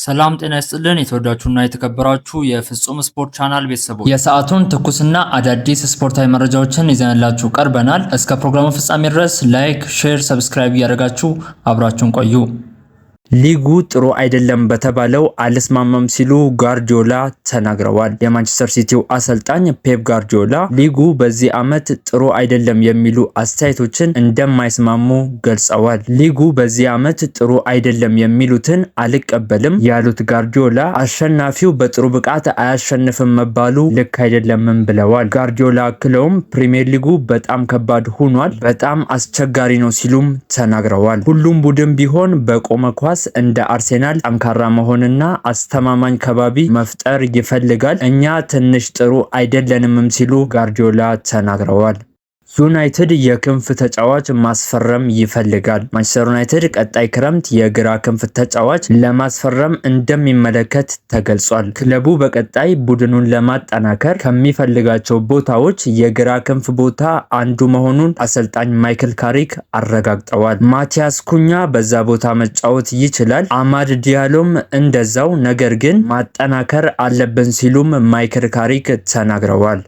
ሰላም ጤና ይስጥልን። የተወዳችሁና የተከበራችሁ የፍጹም ስፖርት ቻናል ቤተሰቦች፣ የሰዓቱን ትኩስና አዳዲስ ስፖርታዊ መረጃዎችን ይዘንላችሁ ቀርበናል። እስከ ፕሮግራሙ ፍጻሜ ድረስ like፣ share፣ subscribe እያደረጋችሁ አብራችሁን ቆዩ። ሊጉ ጥሩ አይደለም በተባለው አልስማማም ሲሉ ጋርዲዮላ ተናግረዋል። የማንቸስተር ሲቲው አሰልጣኝ ፔፕ ጋርዲዮላ ሊጉ በዚህ ዓመት ጥሩ አይደለም የሚሉ አስተያየቶችን እንደማይስማሙ ገልጸዋል። ሊጉ በዚህ ዓመት ጥሩ አይደለም የሚሉትን አልቀበልም ያሉት ጋርዲዮላ አሸናፊው በጥሩ ብቃት አያሸንፍም መባሉ ልክ አይደለምም ብለዋል። ጋርዲዮላ አክለውም ፕሪሚየር ሊጉ በጣም ከባድ ሆኗል፣ በጣም አስቸጋሪ ነው ሲሉም ተናግረዋል። ሁሉም ቡድን ቢሆን በቆመ ኳስ እንደ አርሴናል ጠንካራ መሆንና አስተማማኝ ከባቢ መፍጠር ይፈልጋል። እኛ ትንሽ ጥሩ አይደለንምም ሲሉ ጋርዲዮላ ተናግረዋል። ዩናይትድ የክንፍ ተጫዋች ማስፈረም ይፈልጋል። ማንቸስተር ዩናይትድ ቀጣይ ክረምት የግራ ክንፍ ተጫዋች ለማስፈረም እንደሚመለከት ተገልጿል። ክለቡ በቀጣይ ቡድኑን ለማጠናከር ከሚፈልጋቸው ቦታዎች የግራ ክንፍ ቦታ አንዱ መሆኑን አሰልጣኝ ማይክል ካሪክ አረጋግጠዋል። ማቲያስ ኩኛ በዛ ቦታ መጫወት ይችላል፣ አማድ ዲያሎም እንደዛው፣ ነገር ግን ማጠናከር አለብን ሲሉም ማይክል ካሪክ ተናግረዋል።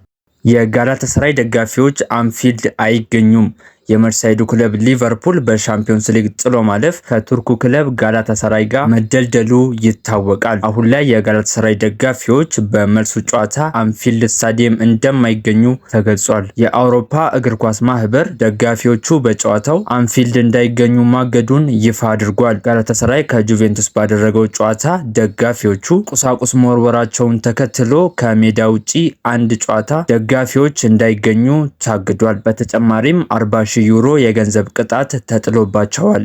የጋላታሳራይ ደጋፊዎች አንፊልድ አይገኙም። የመርሳይዱ ክለብ ሊቨርፑል በሻምፒዮንስ ሊግ ጥሎ ማለፍ ከቱርኩ ክለብ ጋላታሳራይ ጋር መደልደሉ ይታወቃል። አሁን ላይ የጋላታሳራይ ደጋፊዎች በመልሱ ጨዋታ አንፊልድ ስታዲየም እንደማይገኙ ተገልጿል። የአውሮፓ እግር ኳስ ማህበር ደጋፊዎቹ በጨዋታው አንፊልድ እንዳይገኙ ማገዱን ይፋ አድርጓል። ጋላታሳራይ ከጁቬንቱስ ባደረገው ጨዋታ ደጋፊዎቹ ቁሳቁስ መወርወራቸውን ተከትሎ ከሜዳ ውጪ አንድ ጨዋታ ደጋፊዎች እንዳይገኙ ታግዷል። በተጨማሪም 40,000 ዩሮ የገንዘብ ቅጣት ተጥሎባቸዋል።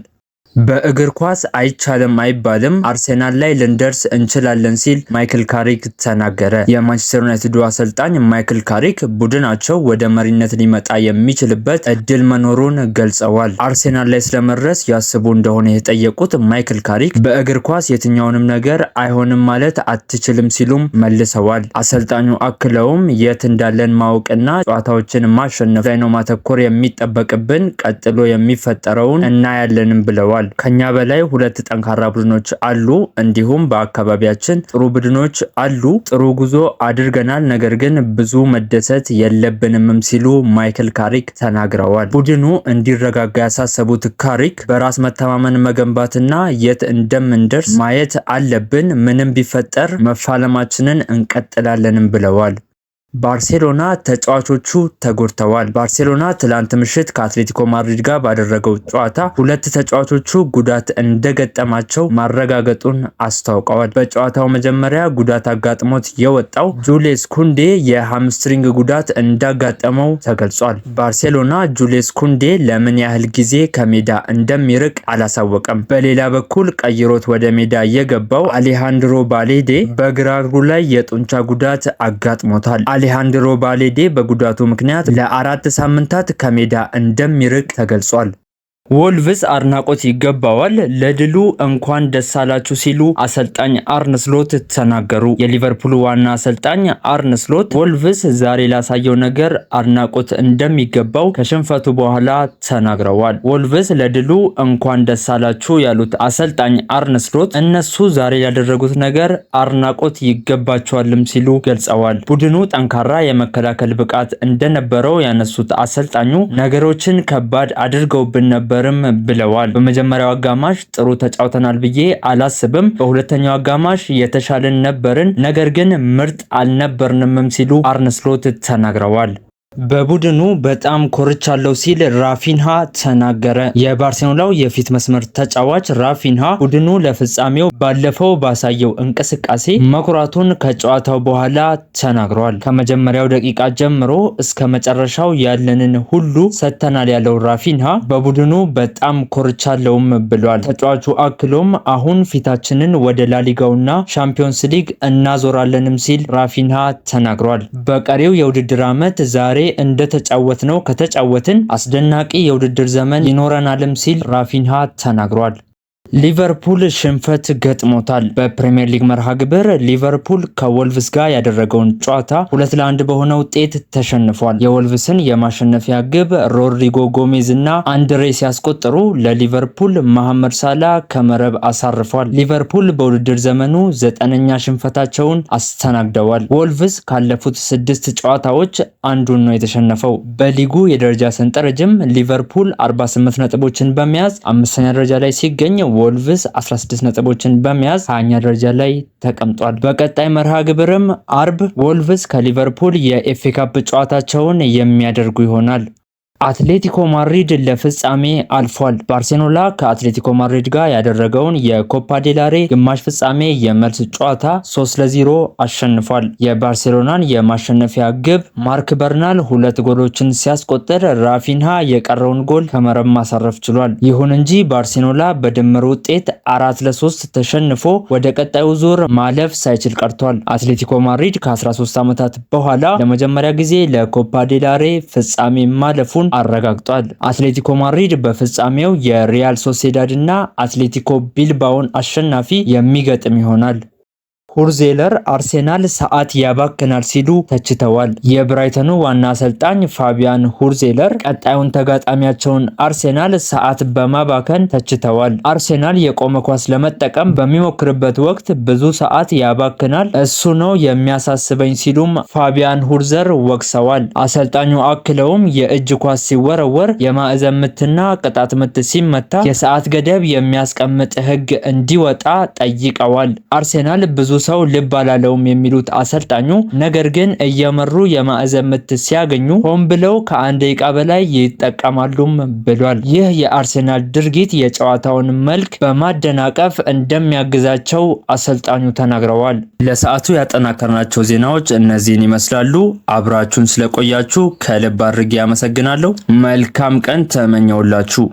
በእግር ኳስ አይቻልም አይባልም፣ አርሴናል ላይ ልንደርስ እንችላለን ሲል ማይክል ካሪክ ተናገረ። የማንቸስተር ዩናይትዱ አሰልጣኝ ማይክል ካሪክ ቡድናቸው ወደ መሪነት ሊመጣ የሚችልበት እድል መኖሩን ገልጸዋል። አርሴናል ላይ ስለመድረስ ያስቡ እንደሆነ የተጠየቁት ማይክል ካሪክ በእግር ኳስ የትኛውንም ነገር አይሆንም ማለት አትችልም ሲሉም መልሰዋል። አሰልጣኙ አክለውም የት እንዳለን ማወቅና ጨዋታዎችን ማሸነፍ ላይ ነው ማተኮር የሚጠበቅብን፣ ቀጥሎ የሚፈጠረውን እናያለንም ብለዋል። ከኛ በላይ ሁለት ጠንካራ ቡድኖች አሉ። እንዲሁም በአካባቢያችን ጥሩ ቡድኖች አሉ። ጥሩ ጉዞ አድርገናል፣ ነገር ግን ብዙ መደሰት የለብንምም ሲሉ ማይክል ካሪክ ተናግረዋል። ቡድኑ እንዲረጋጋ ያሳሰቡት ካሪክ በራስ መተማመን መገንባትና የት እንደምንደርስ ማየት አለብን። ምንም ቢፈጠር መፋለማችንን እንቀጥላለንም ብለዋል። ባርሴሎና ተጫዋቾቹ ተጎድተዋል። ባርሴሎና ትላንት ምሽት ከአትሌቲኮ ማድሪድ ጋር ባደረገው ጨዋታ ሁለት ተጫዋቾቹ ጉዳት እንደገጠማቸው ማረጋገጡን አስታውቀዋል። በጨዋታው መጀመሪያ ጉዳት አጋጥሞት የወጣው ጁሌስ ኩንዴ የ hamstring ጉዳት እንዳጋጠመው ተገልጿል። ባርሴሎና ጁሌስ ኩንዴ ለምን ያህል ጊዜ ከሜዳ እንደሚርቅ አላሳወቀም። በሌላ በኩል ቀይሮት ወደ ሜዳ የገባው አሌሃንድሮ ባሌዴ በግራ እግሩ ላይ የጡንቻ ጉዳት አጋጥሞታል። አሌሃንድሮ ባሌዴ በጉዳቱ ምክንያት ለ4 ሳምንታት ከሜዳ እንደሚርቅ ተገልጿል። ወልቭስ አድናቆት ይገባዋል፣ ለድሉ እንኳን ደስ አላችሁ ሲሉ አሰልጣኝ አርነ ስሎት ተናገሩ። የሊቨርፑል ዋና አሰልጣኝ አርነ ስሎት ወልቭስ ዛሬ ላሳየው ነገር አድናቆት እንደሚገባው ከሽንፈቱ በኋላ ተናግረዋል። ወልቭስ ለድሉ እንኳን ደስ አላችሁ ያሉት አሰልጣኝ አርነ ስሎት እነሱ ዛሬ ያደረጉት ነገር አድናቆት ይገባቸዋልም ሲሉ ገልጸዋል። ቡድኑ ጠንካራ የመከላከል ብቃት እንደነበረው ያነሱት አሰልጣኙ ነገሮችን ከባድ አድርገውብን ነበርም ብለዋል። በመጀመሪያው አጋማሽ ጥሩ ተጫውተናል ብዬ አላስብም። በሁለተኛው አጋማሽ የተሻልን ነበርን፣ ነገር ግን ምርጥ አልነበርንምም ሲሉ አርነ ስሎት ተናግረዋል። በቡድኑ በጣም ኮርቻለሁ ሲል ራፊንሃ ተናገረ። የባርሴሎናው የፊት መስመር ተጫዋች ራፊንሃ ቡድኑ ለፍጻሜው ባለፈው ባሳየው እንቅስቃሴ መኩራቱን ከጨዋታው በኋላ ተናግሯል። ከመጀመሪያው ደቂቃ ጀምሮ እስከ መጨረሻው ያለንን ሁሉ ሰጥተናል ያለው ራፊንሃ በቡድኑ በጣም ኮርቻለሁም ብሏል። ተጫዋቹ አክሎም አሁን ፊታችንን ወደ ላሊጋውና ሻምፒዮንስ ሊግ እናዞራለንም ሲል ራፊንሃ ተናግሯል። በቀሪው የውድድር ዓመት ዛሬ እንደተጫወትነው ከተጫወትን አስደናቂ የውድድር ዘመን ይኖረናልም ሲል ራፊንሃ ተናግሯል። ሊቨርፑል ሽንፈት ገጥሞታል። በፕሪሚየር ሊግ መርሃ ግብር ሊቨርፑል ከወልቭስ ጋር ያደረገውን ጨዋታ 2-1 በሆነ ውጤት ተሸንፏል። የወልቭስን የማሸነፊያ ግብ ሮድሪጎ ጎሜዝ እና አንድሬ ሲያስቆጥሩ ለሊቨርፑል መሐመድ ሳላ ከመረብ አሳርፏል። ሊቨርፑል በውድድር ዘመኑ 9ኛ ሽንፈታቸውን አስተናግደዋል። ወልቭስ ካለፉት 6 ጨዋታዎች አንዱን ነው የተሸነፈው። በሊጉ የደረጃ ሰንጠረዥም ሊቨርፑል 48 ነጥቦችን በመያዝ 5ኛ ደረጃ ላይ ሲገኝ ወልቭስ 16 ነጥቦችን በመያዝ 20ኛ ደረጃ ላይ ተቀምጧል። በቀጣይ መርሃ ግብርም አርብ ወልቭስ ከሊቨርፑል የኤፍኤ ካፕ ጨዋታቸውን የሚያደርጉ ይሆናል። አትሌቲኮ ማድሪድ ለፍጻሜ አልፏል። ባርሴሎና ከአትሌቲኮ ማድሪድ ጋር ያደረገውን የኮፓ ዴላሬ ግማሽ ፍጻሜ የመልስ ጨዋታ 3-0 አሸንፏል። የባርሴሎናን የማሸነፊያ ግብ ማርክ በርናል 2 ጎሎችን ሲያስቆጥር ራፊንሃ የቀረውን ጎል ከመረብ ማሳረፍ ችሏል። ይሁን እንጂ ባርሴሎና በድምር ውጤት 4-3 ተሸንፎ ወደ ቀጣዩ ዙር ማለፍ ሳይችል ቀርቷል። አትሌቲኮ ማድሪድ ከ13 ዓመታት በኋላ ለመጀመሪያ ጊዜ ለኮፓ ዴላሬ ፍጻሜ ማለፉን አረጋግጧል። አትሌቲኮ ማድሪድ በፍጻሜው የሪያል ሶሴዳድ እና አትሌቲኮ ቢልባኦን አሸናፊ የሚገጥም ይሆናል። ሁርዜለር አርሴናል ሰዓት ያባክናል ሲሉ ተችተዋል። የብራይተኑ ዋና አሰልጣኝ ፋቢያን ሁርዜለር ቀጣዩን ተጋጣሚያቸውን አርሴናል ሰዓት በማባከን ተችተዋል። አርሴናል የቆመ ኳስ ለመጠቀም በሚሞክርበት ወቅት ብዙ ሰዓት ያባክናል፣ እሱ ነው የሚያሳስበኝ ሲሉም ፋቢያን ሁርዘር ወቅሰዋል። አሰልጣኙ አክለውም የእጅ ኳስ ሲወረወር፣ የማዕዘን ምትና ቅጣት ምት ሲመታ የሰዓት ገደብ የሚያስቀምጥ ሕግ እንዲወጣ ጠይቀዋል። አርሴናል ብዙ ሰው ልብ አላለውም የሚሉት አሰልጣኙ ነገር ግን እየመሩ የማዕዘን ምት ሲያገኙ ሆን ብለው ከአንድ ደቂቃ በላይ ይጠቀማሉም ብሏል። ይህ የአርሴናል ድርጊት የጨዋታውን መልክ በማደናቀፍ እንደሚያግዛቸው አሰልጣኙ ተናግረዋል። ለሰዓቱ ያጠናከርናቸው ዜናዎች እነዚህን ይመስላሉ። አብራችሁን ስለቆያችሁ ከልብ አድርጌ አመሰግናለሁ። መልካም ቀን ተመኘውላችሁ።